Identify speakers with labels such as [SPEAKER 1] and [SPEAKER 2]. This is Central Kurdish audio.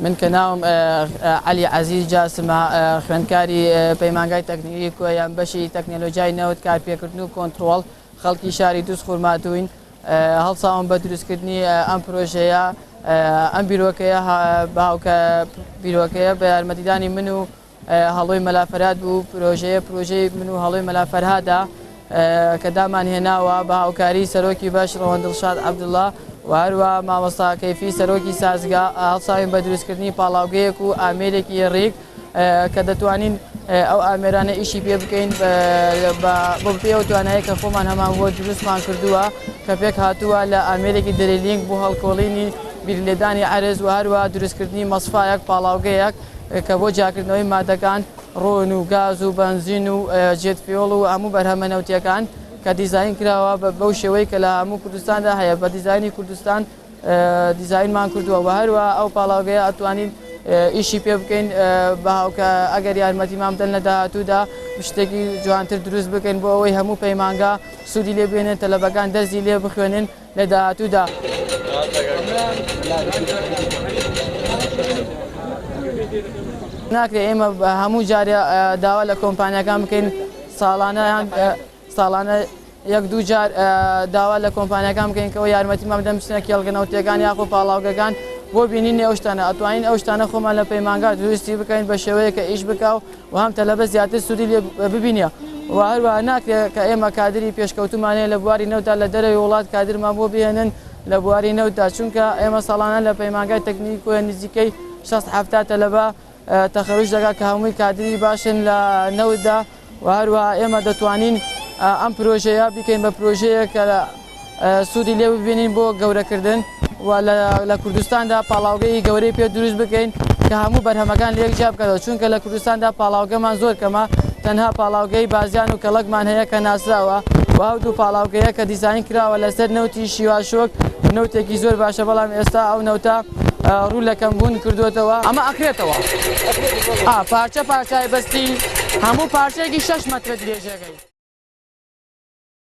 [SPEAKER 1] من کە ناوم عەلی عەزیز جاسمە، خوێندکاری پەیمانگای تەکنیکی کۆیەم، بەشی تەکنەلۆجیای نەوت، کارپێکردن و کۆنتڕۆڵ، خەڵکی شاری دووزخورماتووین. هەڵساوم بە دروستکردنی ئەم پرۆژەیە، ئەم بیرۆکەیە بە هاوکە بیرۆکەیە بە یارمەتیدانی من و هەڵۆی مەلا فەرهاد بوو، پرۆژەیە پرۆژەی من و هەڵۆی مەلا فەرهادە کە دامان هێناوە بە هاوکاری سەرۆکی بەش ڕەوەند دڵشاد عەبدوڵا و هەروە مامۆستا کەیفی سەرۆکی سازگا هەڵساوین بە دروستکردنی پاڵاوگەیەک و ئامێرێکی rig کە دەتوانین ئەو ئامێرانە ئیشی پێ بکەین بۆ پێ ئەو توانایە کە خۆمان هەمان بۆ دروستمان کردووە کە پێک هاتووە لە ئامێرێکی drilling بۆ هەڵکۆڵینی بیرلێدانی عەرز و هەروە دروستکردنی مەسفایەک پاڵاوگەیەک کە بۆ جیاکردنەوەی مادەکان، ڕۆن و گاز و بەنزین و jet fuel و هەموو بەرهەمە نەوتییەکان کە دیزاین کراوە بەو شێوەی کە لە هەموو کوردستاندا هەیە بە دیزاینی کوردستان دیزاینمان کردووە و هەروە ئەو پاڵاوگەیە ئەتوانین ئیشی پێ بکەین بە هاوکە ئەگەر یارمەتیمان بدەن لە داهاتوودا شتێکی جوانتر دروست بکەین بۆ ئەوەی هەموو پەیمانگا سوودی لێ بێنن تەلەبەکان دەرزی لێ بخوێنن لە داهاتوودا. ناکرێت ئێمە هەموو جارێ داوا لە کۆمپانیاکان بکەین ساڵانە ساڵانە یەک دوو جار داوا لە کۆمپانیاکان بکەین کەەوە یارمەتیمان بدەن بچنە کێڵگە نەوتیەکان یاخۆ پاڵاوگەکان بۆ بینینی ئەو شتانە ئەتوانین ئەو شتانە خۆمان لە پەیمانگا دروستی بکەین بە شێوەیە کە ئیش بکا و و هەم تەلەبە زیاتر سوودی لێ ببینێ و هەروەها ناکرێت کە ئێمە کادری پێشکەوتومان هەیە لە بواری نەوتدا لە دەرەوەی وڵات کادرمان بۆ بهێنن لە بواری نەوتدا چونکە ئێمە ساڵانە لە پەیمانگای تەکنیکی کۆیە نزیکەی 60 70 تەلەبە تەخەروج دەکات کە هەمووی کادری باشن لە نەوتدا و هەروەها ئێمە دەتوانین ئەم پرۆژەیە بیکەین بە پرۆژەیەک کە سوودی لێ ببینین بۆ گەورەکردن و لە کوردستاندا پاڵاوگەی گەورەی پێ دروست بکەین کە هەموو بەرهەمەکان لە یەک جیا بکاتەوە چونکە لە کوردستاندا پاڵاوگەمان زۆر کەمە تەنها پاڵاوگەی بازیان و کەڵەکمان هەیە کە ناسراوە و ئەو دوو پاڵاوگەیە کە دیزاین کراوە لەسەر نەوتی شیواشۆک نەوتێکی زۆر باشە بەڵام ئێستا ئەو نەوتە ڕوو لە کەمبوون کردوێتەوە ئەمە ئەکرێتەوە پارچە پارچای بەستی هەموو پارچەیەکی 6 مەترە درێژەکەی.